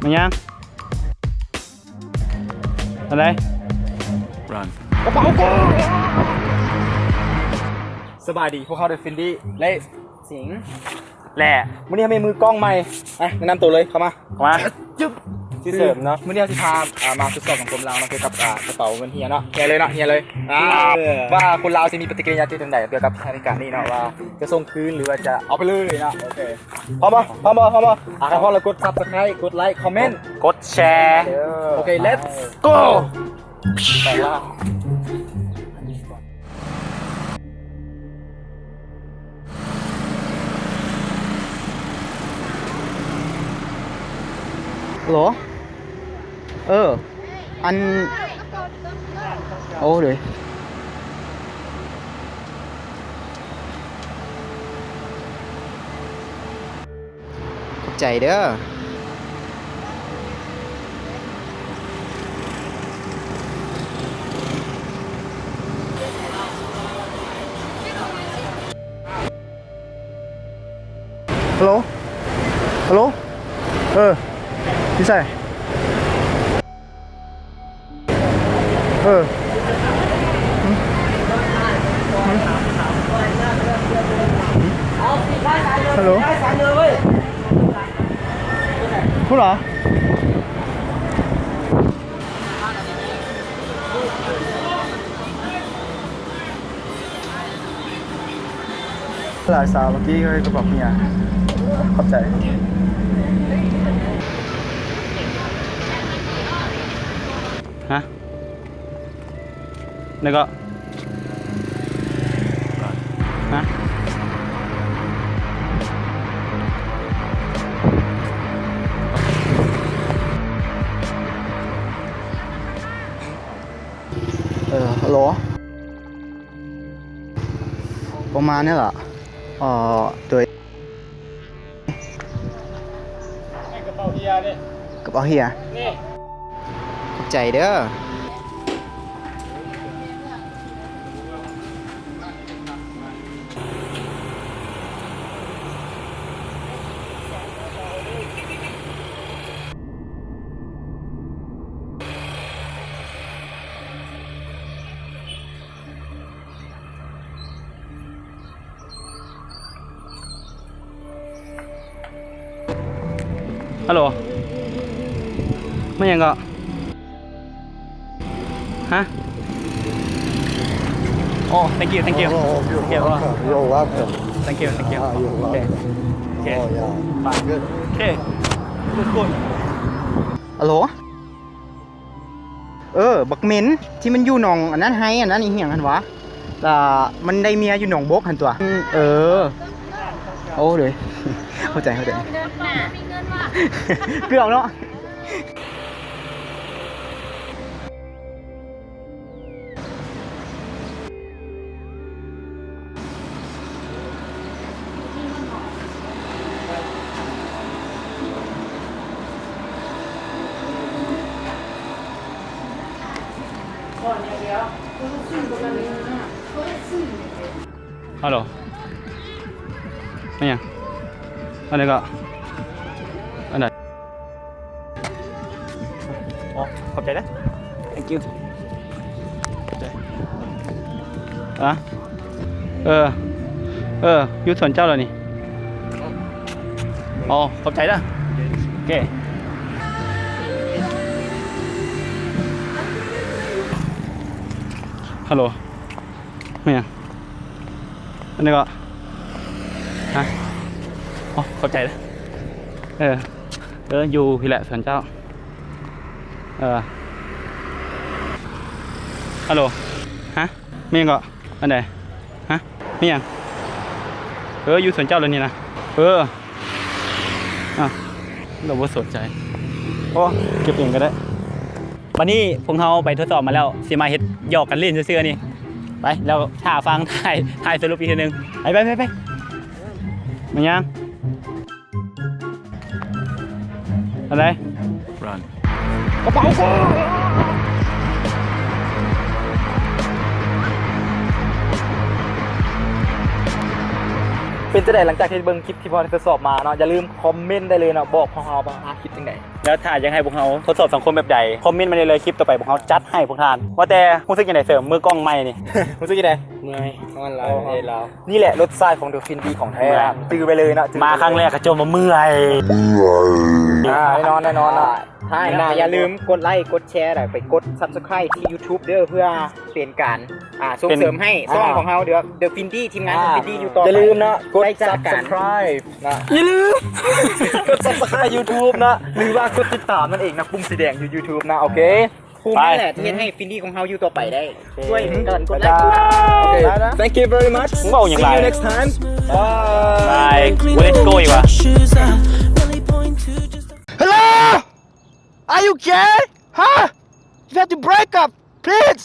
ມັນຍັງ ອັນໃດ? Run. ກະເປົາກູ! ສະບາຍດີ ພວກເຮົາເດ ຟິນດີ ແລະ ສິງ ແລະ ມື້ນີ້ເຮົາມີມືກ້ອງໃໝ່ ມາແນະນຳໂຕເລີຍ ເຂົ້າມາ ເຂົ້າມາ ຈຶບ ຊິເສີມເນາະ ມື້ນີ້ເຮົາຊິພາ ອ່າ ມາທົດສອບສັງຄົມລາວເນາະ ກ່ຽວກັບ ອ່າ ກະເປົາເງິນເຮຍເນາະ ເຮຍເລີຍເນາະ ເຮຍເລີຍ ອ່າ ວ່າຄົນລາວຊິມີປະຕິກິລິຍາຈັ່ງໃດກ່ຽວກັບເຫດການນີ້ເນາະ ວ່າຈະສົ່ງຄືນ ຫຼືວ່າຈະເອົາໄປເລີຍເນາະ ໂອເຄ ພ້ອມບໍ່? ພ້ອມບໍ່? ພ້ອມບໍ່? ອ່າ ຖ້າພ້ອມແລ້ວກົດ Subscribe ກົດໄລຄ໌ ຄອມເມັນ ກົດແຊ ເອີ ໂອເຄ Let's go ແປງຮ່າງ ໂຫຼ ເອີ ອັນ ໂອ້ ເດ ຂອບໃຈເດີ. ຮັລໂຫຼ ຮັລໂຫຼ ເອີ ຢູ່ໃສ? ເອີ ຮຶ ຮຶ ຮັລໂຫຼ ພຸ້ນເຫລອ? ຫຼາຍສາວເມື່ອກີ້ເອີຍ ກະເປົາເຮຍ ຂອບໃຈ. ຮະ? ແລ້ວກໍ ຮະ? ເອີ ຮັລໂຫຼ ປະມານນີ້ລະ ເອີ ໂດຍ ກະເປົາເຮຍເດ້ ກະເປົາເຮຍ ນີ້ ຂອບໃຈເດີ. ຮັລໂຫຼ ແມ່ນຫຍັງເກາະ? ຮະ? Oh, thank you, thank you. Oh, you're welcome. You're welcome. Thank you, thank you. Ah, you're welcome. ໂອເຄ ໂອເຄ ໂອເຄ ຮັລໂຫຼ. ເອີ ບັກເໝັນທີ່ມັນຢູ່ໜອງອັນນັ້ນ ໄຮ່ອັນນັ້ນ ອີ່ຫຍັງຫັ້ນຫວາ ລະມັນໄດ້ເມຍຢູ່ໜອງບົກຫັ້ນຕົວະ. ເອີ ໂອ້ ເດີ ເຂົ້າໃຈ ເຂົ້າໃຈ ເກືອບເນາະ. ຮັລໂຫຼ ແມ່ນຫຍັງ? ອັນໃດເກາະ? ອັນໃດ? ອໍ ຂອບໃຈເດີ. Thank you. ຂອບໃຈ. ອະ? ເອີ ເອີ ຢູ່ສວນເຈົ້າແລ້ວນີ້. ອໍ ຂອບໃຈເດີ. ໂອເຄ. ຮັລໂຫຼ ແມ່ນຫຍັງ? ອັນນີ້ກໍ ຮະ? ອໍ ຂອບໃຈເດີ. ເອີ ເອີ ຢູ່ພີ້ແຫຼະສວນເຈົ້າ. ເອີ ຮັລໂຫຼ ຮະ? ແມ່ນຫຍັງເກາະ? ອັນໃດ? ຮະ? ແມ່ນຫຍັງ? ເອີ ຢູ່ສວນເຈົ້າແລ້ວນີ້ນະ. ເອີ ອ້າວ ລາວບໍ່ສົນໃຈ. ໂອ້ ເກັບເອງກໍໄດ້. ບັດນີ້ພວກເຮົາໄປທົດສອບມາແລ້ວ ຊິມາເຮັດຫຍອກກັນຫຼິ້ນຊື່ໆ ນີ້. ໄປ ແລ້ວຖ້າຟັງ ຖ່າຍ ຖ່າຍສະຫຼຸບອີກເທື່ອໜຶ່ງ. ໄປ ໄປ ໄປ ໄປ. ແມ່ນຫຍັງ? ອັນໃດ? Run. ກະເປົາກູ! ເປັນຈັ່ງໃດຫຼັງຈາກທີ່ເບິ່ງຄລິບທີ່ພວກເຮົາໄດ້ທົດສອບມາເນາະ? ຢ່າລືມຄອມເມັນໄດ້ເລີຍເນາະ ບອກພວກເຮົາວ່າພວກທ່ານຄິດຈັ່ງໃດ ແລ້ວຖ້າຢາກໃຫ້ພວກເຮົາທົດສອບສັງຄົມແບບໃດ ຄອມເມັນມາໄດ້ເລີຍ. ຄລິບຕໍ່ໄປພວກເຮົາຈັດໃຫ້ພວກທ່ານ. ວ່າແຕ່ຮູ້ສຶກຈັ່ງໃດເສີມ ມືກ້ອງໃໝ່ນີ້? ຮູ້ສຶກຈັ່ງໃດ? ເມື່ອຍ ນອນຫຼາຍ ເອີ ເຮັດແລ້ວ. ນີ້ແຫຼະລົດຊາຍຂອງເດີຟິນດີຂອງແທ້ ເມື່ອຍ ຈື່ໄປເລີຍເນາະ ຈື່ໄປເລີຍ. ມາຄັ້ງແລກກໍຈົ່ມວ່າເມື່ອຍ. ອ່າ ແນ່ນອນ ແນ່ນອນເນາະ. ທ້າຍເນາະ ຢ່າລືມກົດໄລ ກົດແຊ ແລ້ວໄປກົດ Subscribe ທີ່ YouTube ເດີ ເພື່ອເປັນການ ອ່າ ສົ່ງເສີມໃຫ້ຊ່ອງຂອງເຮົາ ເດີ ເດີຟິນດີ ທີມງານ ອ່າ ເດີຟິນດີ ຢູ່ຕໍ່ໄປ ຢ່າລືມເນາະ ກົດ Subscribe ເນາະ ຢ່າລືມ ກົດ Subscribe YouTube ເນາະ ຫຼືວ່າກົດຕິດຕາມນັ້ນເອງນະ ປຸ່ມສີແດງຢູ່ YouTube ເນາະ. ໂອເຄ ປຸ່ມນີ້ແຫຼະທີ່ເຮັດໃຫ້ຟິນດີຂອງເຮົາຢູ່ຕໍ່ໄປໄດ້ ຊ່ວຍກັນກົດໄລ ໂອເຄ Thank you very much. ເວົ້າຫຍັງຫຼາຍ See you next time. Bye. Bye. Let's go ອີກວ່າ. Hello? Are you gay? Huh? You have to break up, please.